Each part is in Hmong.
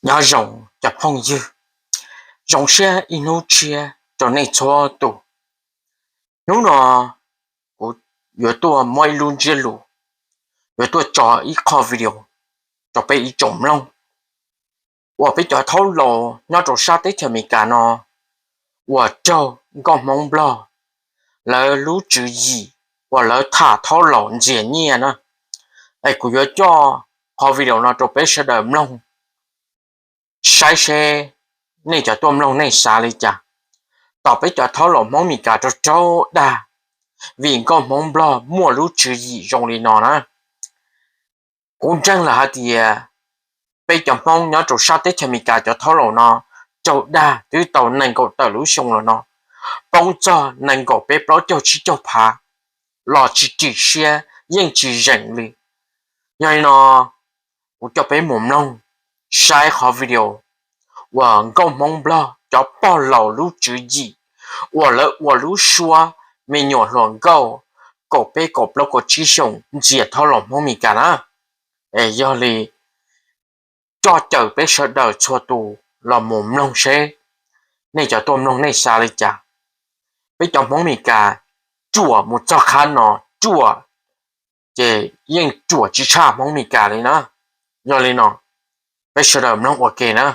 Nyob zoo cov phooj ywg, zoo siab ib hnub tshiab rau nej txhua tus. Hnub no kuv yuav tuaj muab ib lub ntsiab lus, yuav tuaj tso ib qho video rau peb ib tsoom mloog uas peb cov thaub laus nyob rau sab teb chaws Amelikas no uas raug nkauj Hmoob Nplog lawv lub tswv yim uas lawv tham thaub laus ntxias nyiaj na. Es kuv yuav coj qhov video no rau peb sawv daws mloog saib seb nej cov tuaj mloog nej xav li cas. Tom peb cov thaub laus Hmoob Meskas raug raug dag vim nkauj Hmoob Nplog muaj lub tswv yim zoo li no na. Kuv ntseeg lawm hais tias peb cov Hmoob nyob rau sab teb chaws Amelikas cov thaub laus no raug dag twb tau nees nkaum tawm lub xyoo los no, poob txog nees nkaum peb plaub caug tsib caug phav los tsis rim siab yeej tsis zeem li. Yog li no kuv coj peb mus mloog saib qhov video uas nkauj Hmoob Nplog cov pog laus lub tswv yim uas lawv ua lub suab me nyuam hluas nkauj kaum peb kaum plaub kaum tsib xyoos ntxias thaub laus Hmoob Meskas na. Es yog li coj caw peb sawv daws txhua tus los mus mloog seb nej cov tuaj mloog nej xav li cas. Peb cov Hmoob Meskas ruam mus txog qhov no ruam ces yeej ruam tsis tshaj Hmoob Meskas li na. Yog li no peb sawv daws mloog ua ke na.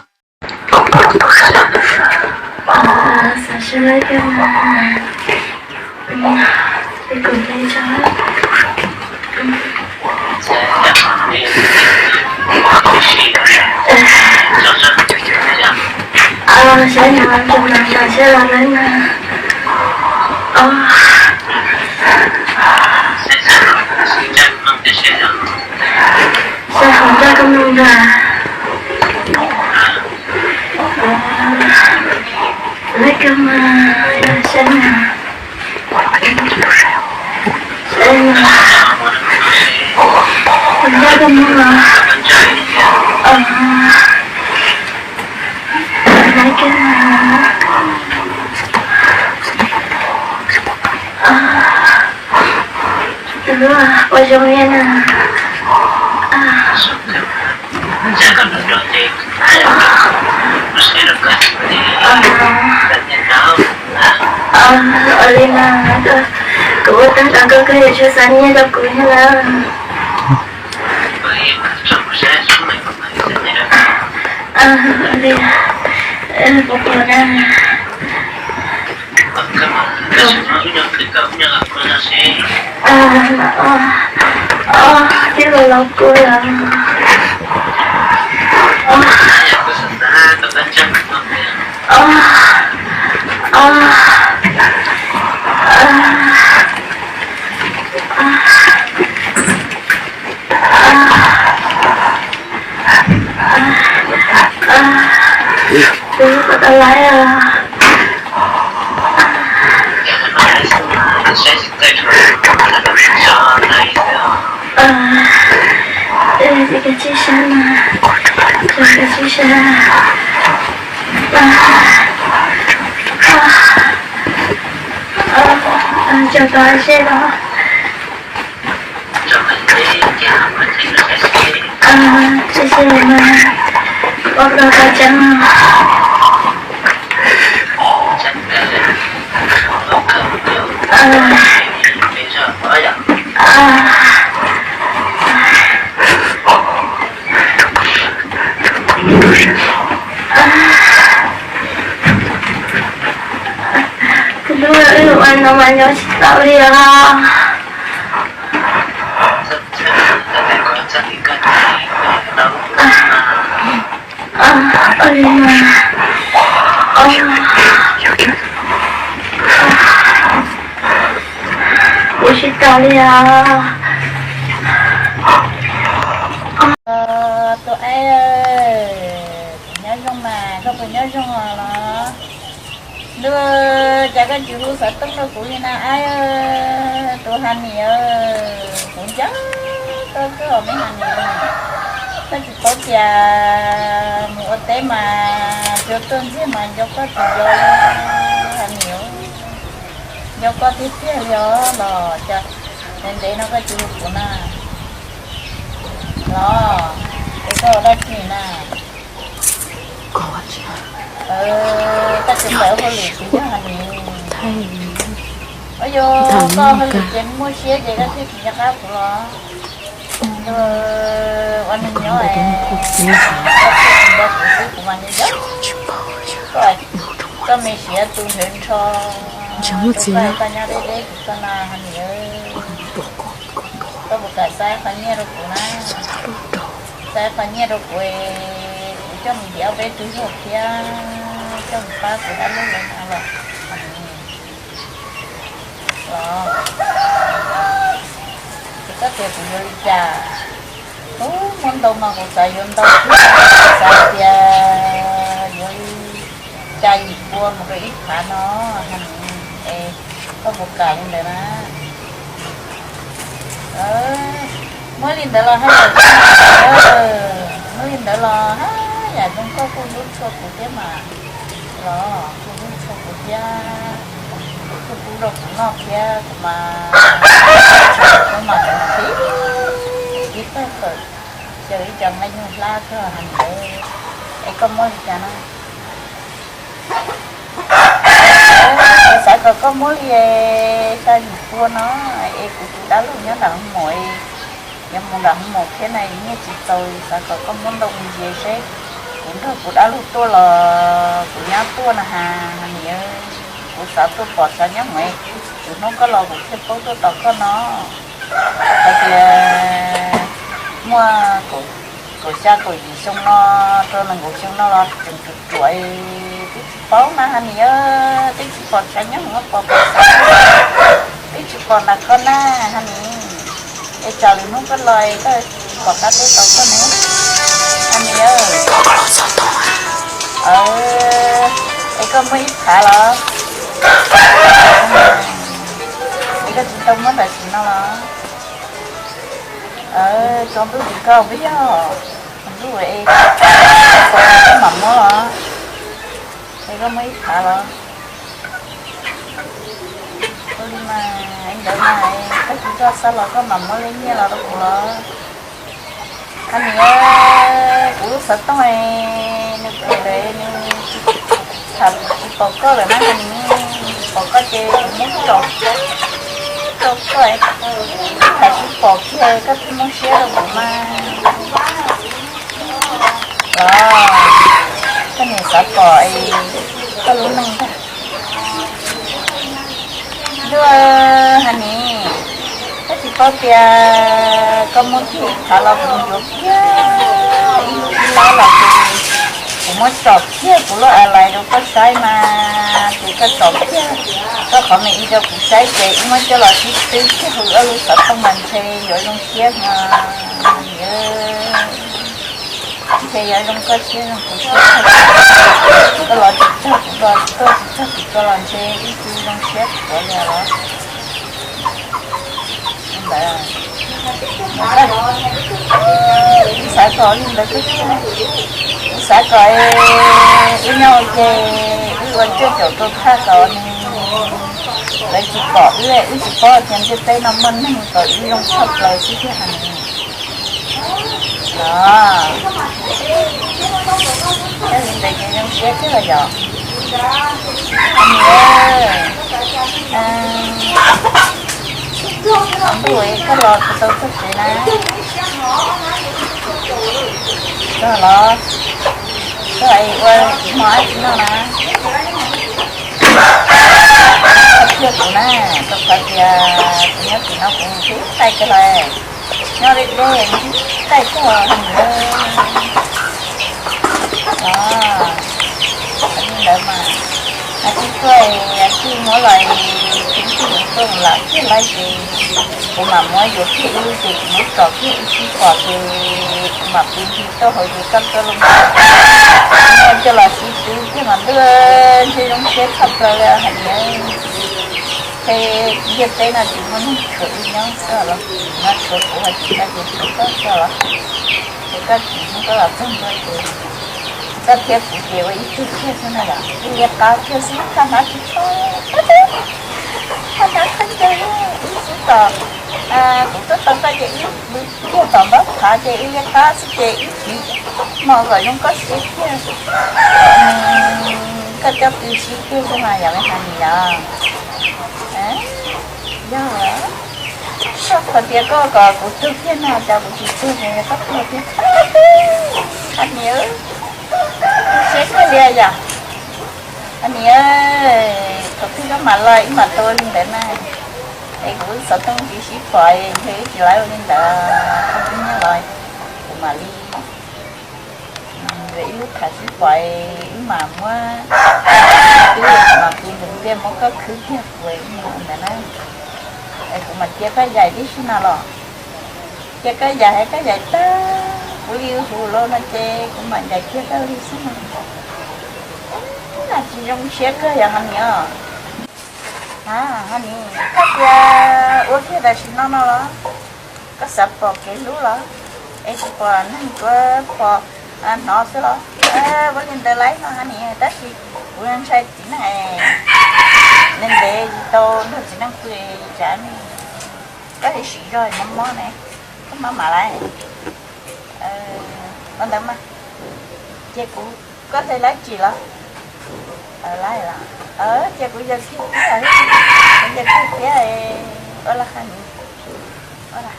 Ua zoo li na. Ua li mas, kuv ua tag tau koj, koj yuav tsum xa nyiaj rau kuv thiab na. Ua li, kuv pom na. Tib los los kuv lawm. Kuv tau laib os. Kav tsij sab na, kav tsij sab. Tso tau seb los. Tsis xav mas, ua tau tau tseeb no. Tus hlub, wb ua no mas nyob tsis tau li os. Ua li mas, ua tsis tau li os. Tus aib, kuv nyob zoo mas, koj puas nyob zoo os los? Ntuj, cas koj tsis hu xov tooj rau kuv li na aib, tus Hanis, kuv nco koj kawg os me Hanis. Koj tsis paub tias mus ua teb mas cua tuaj ntxiag mas nco koj tsis nco Hanis, nco koj tiag tiag li os los cas ntev ntev no koj tsis hu kuv na los, es koj ua dab tsi na? Koj tsis, koj tsis txawj hauj lwm kuv nyob hauv ni. Yog koj hauj lwm ces muaj siab ces koj thiaj tsis nco qab kuv los. Ua neeg nyob es koj thiaj tsis nco kuv xwb, kuv mas nco nco. Koj me siav tu nrhawv nrho, koj nyob deb deb kuv txoj na hauv ni. Koj puas kam xa qhov nyiaj rau kuv na? Xa qhov nyiaj rau kuv, kuv coj mus ntiav ob peb tug zog thiab coj mus pab kuv dab laug lawv na los. Los, ces koj tias kuv yuav li cas? Ub, muaj ntau mas kuv xav yuav ntau thiab, xav tias yuav li cas yim pua mus rau ib phav no, es koj puas kam li ntawd na? Muab li ntawd los haj yam, muab li ntawd los haj yam zoo, koj kuj hlub tshua kuv thiab mas. Los kuj hlub tshua kuv thiab, kuj pub rau kuv noj thiab, kuv mas, kuv mas kuv mas tib tib tawg kawm, xyaw ib co nqaij nyuj hlab kawg heev li. Es koj muab li cas na? Kuv xav kom koj muab li xya yim pua no, es kuv tus dab laug nyob nram hoos maum, yuav mus nram hoos maum thiab na, nyiaj tsis txaus, xav kom koj muab ntau mus ntxias seb kuv nrog kuv dab laug tuaj los kuv nyab tuaj na has niam. Kuv xav tuaj pom tshav nyob heev, lwm hnub koj los kuv thiaj paub tuaj tos koj no. Hais tias muaj kaum xya kaum yim xyoo no rau nees nkaum xyoo no los tseem ruam ruam, twb tsis paub na has niam, twb tsis pom tshav nyob heev, pom pom xav, twb tsis pom nram koj na has niam. Es tsam lwm hnub koj los koj tsis pom qab tuaj tos koj ne has niam. Es koj muab ib phav los? Es koj tsis tau muab tam sim no los? Tsaus ntuj tim koj peb yog, tsaus ntuj es koj mam muab los. Es koj muab ib phav los? Ua li mas ntawd mas, koj tsis txhob xav los koj mam muab li nyiaj los rau kuv los. Has niam, kuv lub xov tooj nws pw ntawd nws tham tsis pom koj lawm na has niam, tsis pom koj ces kuv muab tso rau koj, tham tsis pom kiag koj thiaj muab siab rau kuv mas. Los, koj niam xav pom koj lub neej ntag. Ntuj, has niam, koj tsis paub tias koj muab kiag ib phav los kuv yuav kiag ib lub ib lab los ces kuv muab tsom kiag kuv lub a lais rau koj saib mas ces koj tsom kiag koj qhov me i rau kuv saib ces wb muab coj los sib twb kiag hauv ob lub xov tooj mas ntshe yuav zoo siab mas. Ntshe yuav zoo koj siab zoo kuv siab. Koj los tsis txog kuv los, koj tsis txog kuv los ntshe ib tug zoo siab kuv li los. Ntawd, kuv xav kom li ntawd, kuv xav kom wb nyob ua ke, wb ua cuaj caum rau thaj kom nws, lawv tsis pom wb, wb tsis paub tias ntiaj teb no muaj neeg kom wb zoo tshaj plaws xwb thiab mas. Los, koj li ntawd ces zoo siab thiab los yom. Niam, ntuj, koj los kuv tau txog tsev na. Koj los, koj ua hmo dab tsi noj na? Koj thiab kuv na, rau qhov tias kuv nyob tim no kuv mus tib taij kawg lawm. Nyob deb deb mus tib taij kawg niam. Os, li ntawd mas, tij tuaj, tij muab los, tij tij tuaj mus lam kiag laij ces kuv mam muab yuav kiag wb ces kuv muab tsom kiag wb sib pom ces kuv mam pw nti tuaj hauv ces koj tuaj loo, muab coj los sib twb kiag mas ntuj, ntshe zoo siab tshaj plaws li hais tias, ntshe ntiaj teb no tsis muaj neeg tshuav wb nyob xwb los, no tshuav kuv hais tias koj ces tshuav koj xwb los, ces koj tsis muab koj los txog ntua ces koj thiab kuv ces ua ib tug kiag xwb na yom, ib liab qab kiag xwb, thaj hnab tsis txog, thaj hnab khaub ncaws wb xwb tos. Kuv tuaj tau koj ces wb kiag tom ntaub thav ces wb liab qab xwb ces wb tsis hmo kom zoo koj siab kiag, koj coj pw sib kiag xwb mas yog li hais li yog. Yog, soj qhov tias koj kom kuv tuag kiag no cas kuv tsis tuag ces yog koj tuag tiag. Hais niam, siab kawg li yom. Hais niam, thaum twg koj mam los wb mam tau li ntawd na. Es kuv xov tooj tsis sib pom, ntshe wb tsis laib ua li ntawd, koj twb nyob los kuv mam li ib lub tham sib pom, wb mam muab, wb mam pw nrog ntiaj muab koj khwb kiag kuv mus ntawd na. Es kuv mam cia koj yaim tib si no los. Cia koj yaim, hais koj yaim tag kuv li hu los no ces kuv mam yaim kiag koj li xwb no. Tsis zoo siab kawg yog ho niam. A, ho niam, koj tias ua kiag tam sim no no los? Koj xav pom kev hlub los? Es tsis pom neeg, tsuas pom hnov xwb los? Ua li ntawd laib no ho niam, tab sis kuv ntshai txiv neej, ntev ntev tsis tau nrog txiv neej pw, tsam koj li sim zog mob mob ne, koj mob mam laiv. Ua ntawd mas, ces kuv, koj hle lab tsis los? Lab los? Ces kuv yawg kiag thiab, kuv yawg kiag thiab, ua li hais, ua li.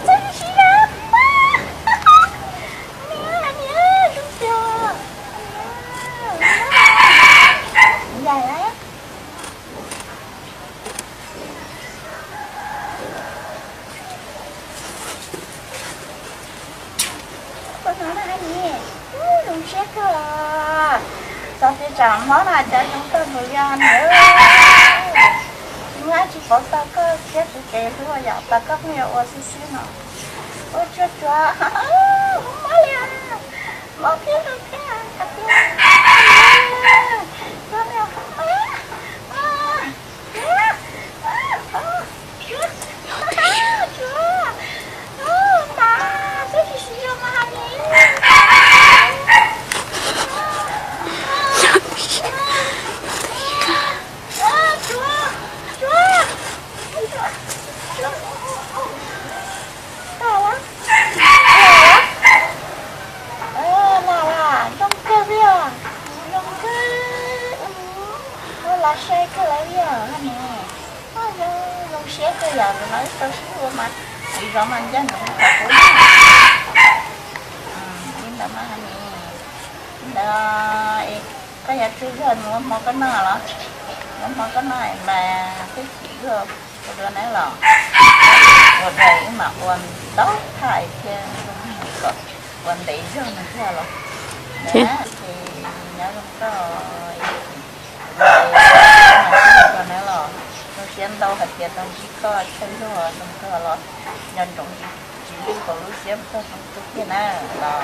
Txhob sib zog, niam, niam, zoo tiag. Ncaim lawm. Ua no na niam, zoo siab kawg. Txog tias tsam mob no cas zoo kawg nkaus li niam. Tsis muaj dab tsi pauv tau koj siab kuv kev hlub yom, tau koj pheej yuav ua xwb xwb no. Ua tsuag tsuag, mob li, mob thiab zoo thiab, hais tias, mob li, Lam, lam, zoo kawg li os, zoo kawg, ua lawv saib kawg lawm li os niam. Zoo siab kawg yom, no wb tau sib ua mas, txiv zov mas ncaj ncees rau kuv. Li ntawd mas niam, li ntawd, koj yuav tsaug zog mus ua hmo koj noj los? Ua hmo koj noj mas twb chim wb ua dua na los, ua dua wb mam ua ntau thaj thiab, kom ua ntev zog no thiab los. Ces nyob zoo koj, ua na los, zoo siab ntau hais tias tau ntsib koj, chaw luag zoo kawg los, nco ntsoov tsis lwj hauv lub siab koj zoo kawg tiag na los.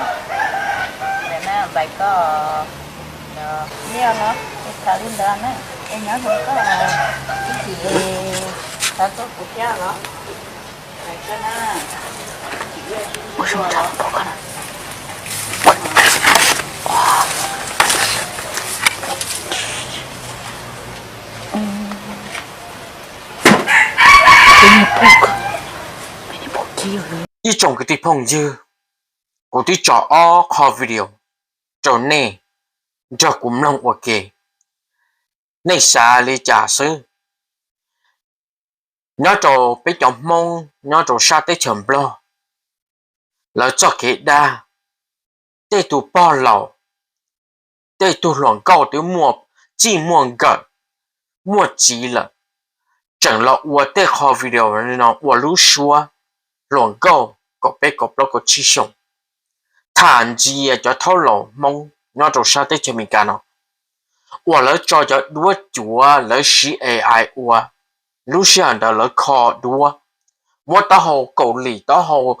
Ntawm na npais koj, liaj los es tham li ntawd na, es nyob zoo koj, ib chim xav tuaj kuv thiab los. Ib tsoom kwv tij phooj ywg, kuv twb tso ob qho video rau nej nrog kuv mloog ua ke, nej xav li cas xwb? Nyob rau peb cov Hmoob nyob rau sab teb chaws Nplog, lawv txoj kev dag, tej tus pog laus, tej tug hluas nkauj twb muaj txij muaj nkawm, muaj txiv lawm, tseem los ua tej qho video li no ua lub suab hluas nkauj kaum peb kaum plaub kaum tsib xyoos, tham ntxias cov thaub laus Hmoob nyob rau sab teb chaws Amelikas no, uas lawv tso cov duab cuav lawv siv A I ua, lub sij hawm ntawd lawv kho duab, muab taub hau Kaus Lim, taub hau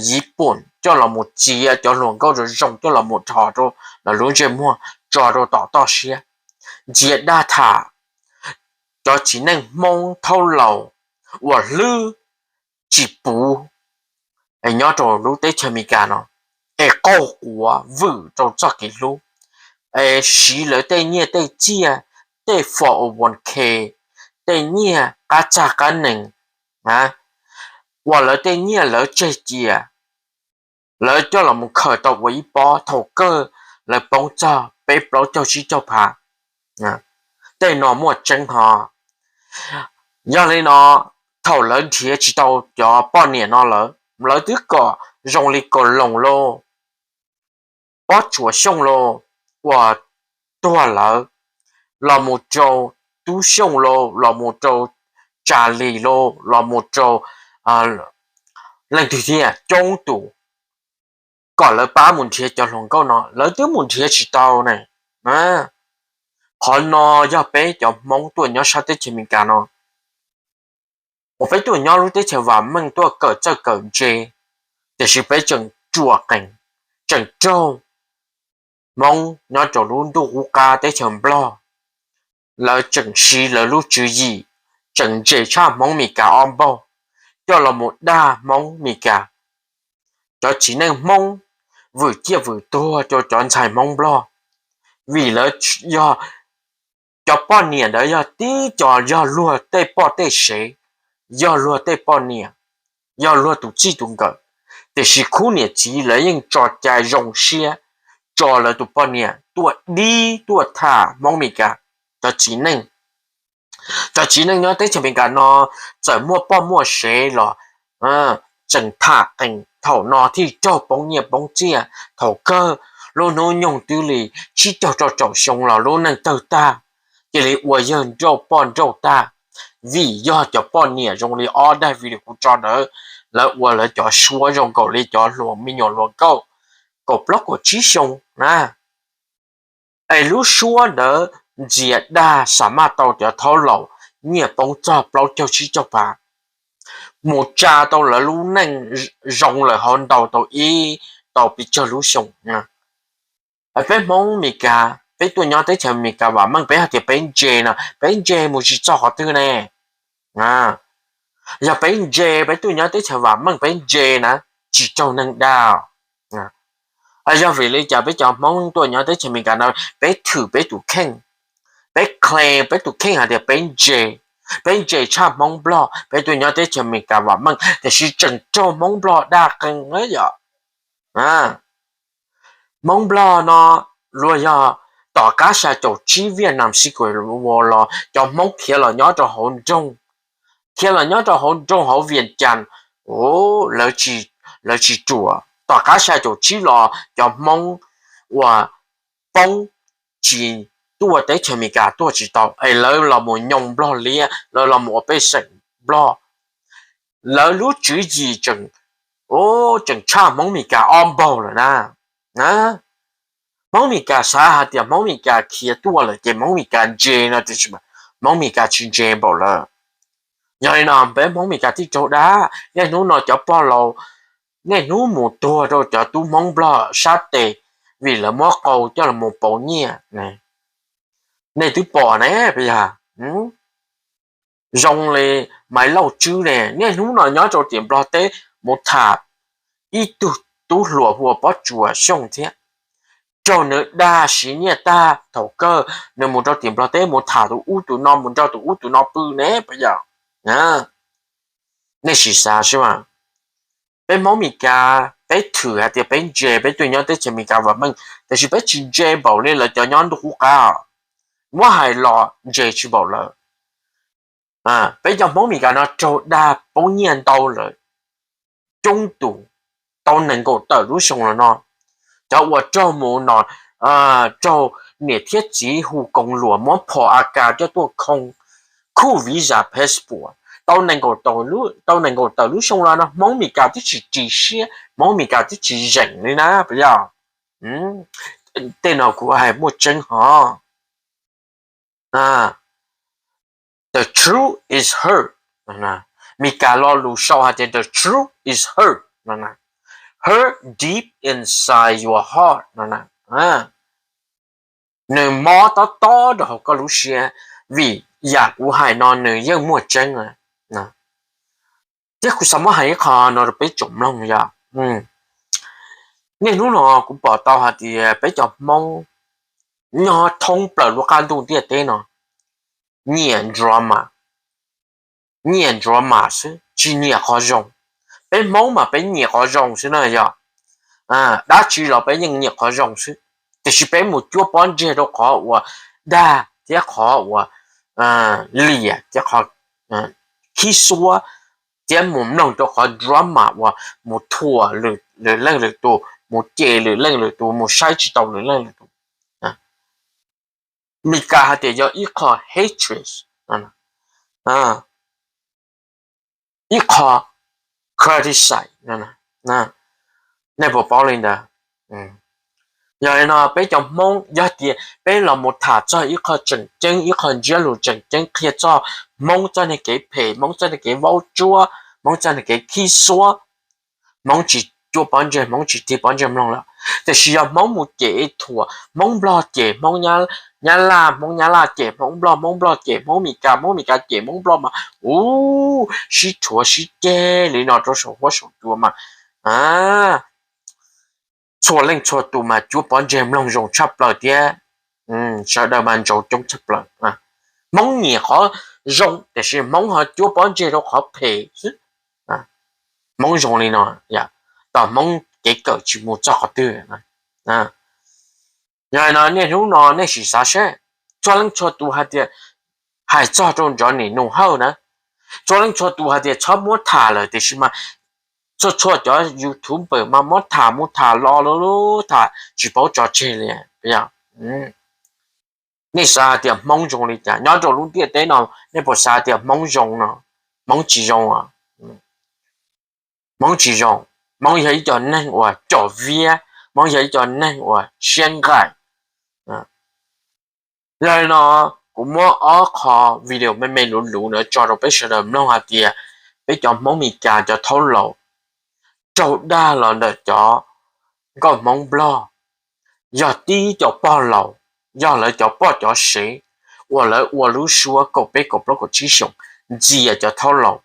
Yiv Pooj coj los mus txiav cov hluas nkauj zoo zoo coj los mus dhos rau lawv lub ntsej muag tso rau tom toj siab, ntxias dag tham cov txiv neej Hmoob thaub laus uas hlwb tsis puv nyob rau lub teb chaws Amelikas no, es qaug quav vwm rau txoj kev hlub, es siv lawv tej nyiaj tej txiaj, tej four oh one k, tej nyiaj qab txag qab nees, uas lawv tej nyiaj lawv tseg cia, lawv coj los mus khaws tau ua ib pob, thaum kawg lawv poob txog peb plaub caug tsib caug phav. Tej no muaj tseeb ho. Yog li no, thaum lawv nrhiav tsis tau cov poj niam no lawm, lawv twb kom zoo li Kaus Loos lauj, Pob Tsuas Xyooj lauj, uas tuag lawm, los mus rau Tub Xyooj lauj, los mus rau Tsa Lis lauj, los mus rau leej twg thiab coob tus, kom lawv pab mus nrhiav cov hluas nkauj no, lawv twb mus nrhiav tsis tau ne. Qhov no yog peb cov Hmoob tuaj nyob sab teb chaws Amelikas no, uas peb tuaj nyob lub teb chaws vam meej tuaj kawm txawj kawm ntse, tiam sis peb tseem ruam qees, tseem raug Hmoob nyob rau lub ntuj qub qab teb chaws Nplog, lawv tseem siv lawv lub tswv yim, tseem ntse tshaj Hmoob Meskas ob npaug, coj los mus dag Hmoob Meskas. Cov txiv neej Hmoob vwm ciaj vwm tuag rau cov ntxhais Hmoob Nplog, vim lawv yog, cov poj niam ntawd yog tib co yog luag tej poj tej sev, yog luag tej poj niam, yog luag tus txij tus nkawm, tiam sis khub niam txiv lawv yeej tso cai zoo siab tso lawv tus poj niam tuaj dib tuaj tham Hmoob Meskas. Cov txiv neej, cov txiv neej nyob teb chaws Amelikas no txawm muaj poj muaj sev los tseem tham qees, thaum no thiaj raug poob nyiaj poob txiaj. Thaum kawg lub hnub nyoog twb li tsib caug rau caum xyoo los lub neej tawg tag, cia li ua yawg nrauj poj nrauj tag, vim yog cov poj niam zoo li ob daim video kuv tso ntawd, lawv ua lawv cov suab zoo nkaus li cov hluas me nyuam hluas nkauj kaum plaub kaum tsib xyoo na. Es lub suab ntawd ntxias dag xa maj tau cov thaub laus, nyiaj poob txog plaub caug tsib caug phav, mus tsa tau lawv lub neej zoo lawm hauv ntau tau ib, tau pes tsawg lub xyoo. Peb Hmoob Meskas, peb tuaj nyob teb chaws Amelikas vam meej, peb hais tias peb ntse no, peb ntse mus tsis txog qhov twg ne. Yog peb ntse, peb tuaj nyob teb chaws vam meej peb ntse na, tsis raug neeg dag. Yog vim li cas peb cov Hmoob tuaj nyob teb chaws Amelikas no peb thwm peb tus kheej, peb claim peb tus kheej hais tias peb ntse, peb ntse tshaj Hmoob Nplog, peb tuaj nyob teb chaws Amelikas vam meej, tiam sis tseem raug Hmoob Nplog dag qees na yom. Hmoob Nplog no luag yog tom qab xya caum tsib Vietnam Civil War los cov Hmoob khiav los nyob rau hauv nroog, khiav los nyob rau hauv nroog hauv Vias Cas, lawv tsis ruam. Tom qab xya caum tsib los cov Hmoob uas poob tsis tuaj teb chaws Amelikas tuaj tsis tau, es lawv los mus nyob Nplog liab, lawv los mus ua pej xeem Nplog, lawv lub tswv yim tseem, tseem tshaj Hmoob Meskas ob npaug lawm na. Hmoob Meskas xav hais tias Hmoob Meskas khiav tuaj lawm ces Hmoob Meskas ntse no, tiam sis Hmoob Meskas tsis ntse npaum lawm. Yog li no peb Hmoob Meskas thiaj raug dag. Niaj hnub no cov pog laus niaj hnub mus tuag rau cov tub Hmoob Nplog sab tes vim lawv muab qau coj los pauv nyiaj. Nej twb pom ne, puas yog? Zoo li Maiv Lauj Tswb ne, niaj hnub no nyob rau tim Nplog teb, mus tham ib tug tub hluas hu ua Pob Tsuas Xyooj thiab, raug nws dag siv nyiaj tag. Thaum kawg nws mus rau tim Nplog teb mus tham tus ub tus no, mus nrog tus ub tus no pw ne, puas yog? Nej sim xav seb mas, peb Hmoob Meskas peb thwm hais tias peb ntse, peb tuaj nyob teb chaws Amelikas vam meej, tiam sis peb tsis ntse npaum li lawv cov nyob ntuj qub qab. Muab hais los ntse tsis npaum lawm. Peb cov Hmoob Meskas no raug dag poob nyiaj ntau lawm, coob tus, tau nees nkaum tawm lub xyoo los no. Cov uas raug mus no, raug niam thiab txiv hu koos luam muab phom A K coj tuaj khoo, khuj visa passport, tau nees nkaum tawm lub xyoo los no Hmoob Meskas twb tsis ris siab, Hmoob Meskas twb tsis zeem li na, puas yog? Tej no kuv hais muaj tseeb hov. The truth is hurt. Meskas lo lus sau hais tias the truth is hurt no, hurt deep inside your heart no. Nws mob tob tob rau hauv koj lub siab, vim yam kuv hais no nws yeej muaj tseeb. Thiab kuv xav muab hais ib qho no rau peb tsoom mloog yog, niaj hnub no kuv pom tau hais tias peb cov Hmoob nyob thoob plaws lub qab ntuj ntiaj teb no nyiam drama. nyiam nruav mas xwb, tsis nyiam qhov zoo. Peb Hmoob mas peb nyiam qhov zoo xwb na yog. Dab tsi los peb yeej nyiam qhov zoo xwb, tiam sis peb mus cuab pob ntseg rau qhov uas dag thiab qhov uas liam thiab qhov khib xuab, thiab mus mloog rau qhov nruav mas uas mus thuam lwm leej lwm tus, mus cem lwm leej lwm tus, mus saib tsis taus lwm leej lwm tus. Meskas hais tias yog ib qho hatred, ib qho criticize. Nej puas paub li ntawd? Yog li no peb cov Hmoob yog tias peb los mus tham txog ib qho tseem ceeb, ib qho ntsiab lus tseem ceeb qhia txog Hmoob txoj niag kev phem, Hmoob txoj niag kev vaub tsuab, Hmoob txoj niag kev khib xuab, Hmoob tsis cuab pob ntseg, Hmoob tsis tig pob ntseg mloog lawm. Tiam sis yog Hmoob mus cem thuam, Hmoob Nplog cem Hmoob Nyab Laj, Hmoob Nyab Laj cem Hmoob Nplog, Hmoob Nplog cem Hmoob Meskas, Hmoob Meskas cem Hmoob Nplog mas ub, sib rhuav sib ceg li no rau saum huab saum cua mas txhua leej txhua tus mas cuab pob ntseg mloog zoo tshaj plaws thiab sawv daws mas ntsaum coob tshaj plaws. Hmoob nyiam qhov zoo tiam sis Hmoob ho cuab pob ntseg rau qhov phem xwb. Hmoob zoo li no, tom Hmoob kev kawm tsis mus txog qhov twg. Yog li no niaj hnub no nej sim xav seb, txhua leej txhua tus hais tias, hais txog rau Nrov Nim Nus Hawj na, txhua leej txhua tus hais tias txhob muab tham lawm tiam sis mas txhua txhua cov YouTuber mas muab tham mus tham los lawm, tham tsis paub tso tseg li. Nej xav hais tias Hmoob zoo li cas nyob rau lub ntiaj teb no? Nej puas xav tias Hmoob zoo no? Hmoob tsis zoo. Hmoob tsis zoo. Hmoob yog ib co neeg uas com viab, Hmoob yog ib co neeg uas siab nqaim. Yog li no kuv muab ob qho video me me luv luv ntawd tso rau peb sawv daws mloog hais tias peb cov Hmoob Meskas cov thaub laus raug dag los ntawm cov nkauj Hmoob Nplog, yog tib cov pog laus, yog lawv cov poj cov sev uas lawv ua lub suab kaum peb kaum plaub kaum tsib xyoos ntxias cov thaub laus,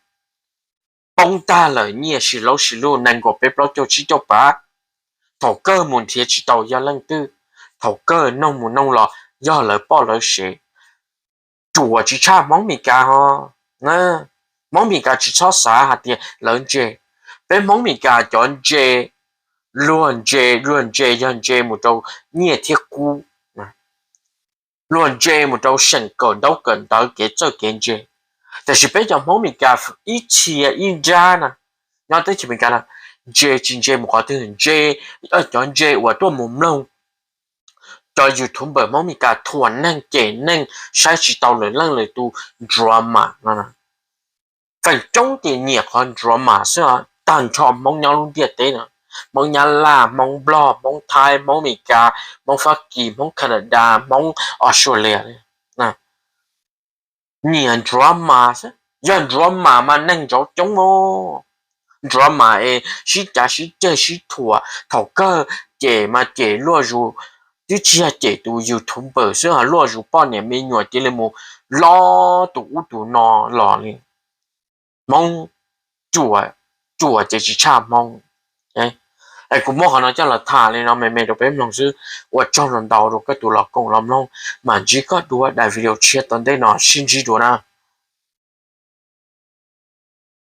poob tag lawm nyiaj si laub si luj nees nkaum peb plaub caug tsib caug pab. Thaum kawg mus nrhiav tsis tau yog leej twg, thaum kawg noog mus noog los yog lawv poj lawv sev. Ruam tsis tshaj Hmoob Meskas ho. Hmoob Meskas tsis txhob xav hais tias lawv ntse. Peb Hmoob Meskas cov ntse, luag ntse, luag ntse yog ntse mus rau nyiaj thiab kub, luag ntse mus rau seem kawm ntaub kawm ntawv kev txawj kev ntse. Tiam sis peb cov Hmoob Meskas ib txhia ib nrab na, nyob teb chaws Amelikas na, ntse tsis ntse mus qhov twg, ntse, cov ntse uas tuaj mus mloog cov YouTuber Hmoob Meskas thuam neeg cem neeg saib tsis tau lwm leej lwm tus drama no. Feem coob ces nyiam qhov drama xwb, tag nrho Hmoob nyob lub ntiaj teb no, Hmoob Nyab Laj, Hmoob Nplog, Hmoob Thaib, Hmoob Amelikas, Hmoob Fab Kis, Hmoob Canada, Hmoob Australia li. Nyiam drama xwb, yog drama mas neeg ntsaub coob os. Drama es sib cav sib ceg sib thuam, thaum kawg cem mas cem luaj zus, twb tsis yog cem tus YouTuber xwb ho luaj zus poj niam me nyuam cia li mus lob tus ub tus no los li. Hmoob ruam, ruam ces tsis tshaj Hmoob. Es kuv muab qhov no coj los tham li no me me rau peb mloog xwb. Ua tsaug ntau ntau rau koj tus los koom los mloog, mam ntsib koj dua daim video tshiab tom ntej no, sib ntsib dua na.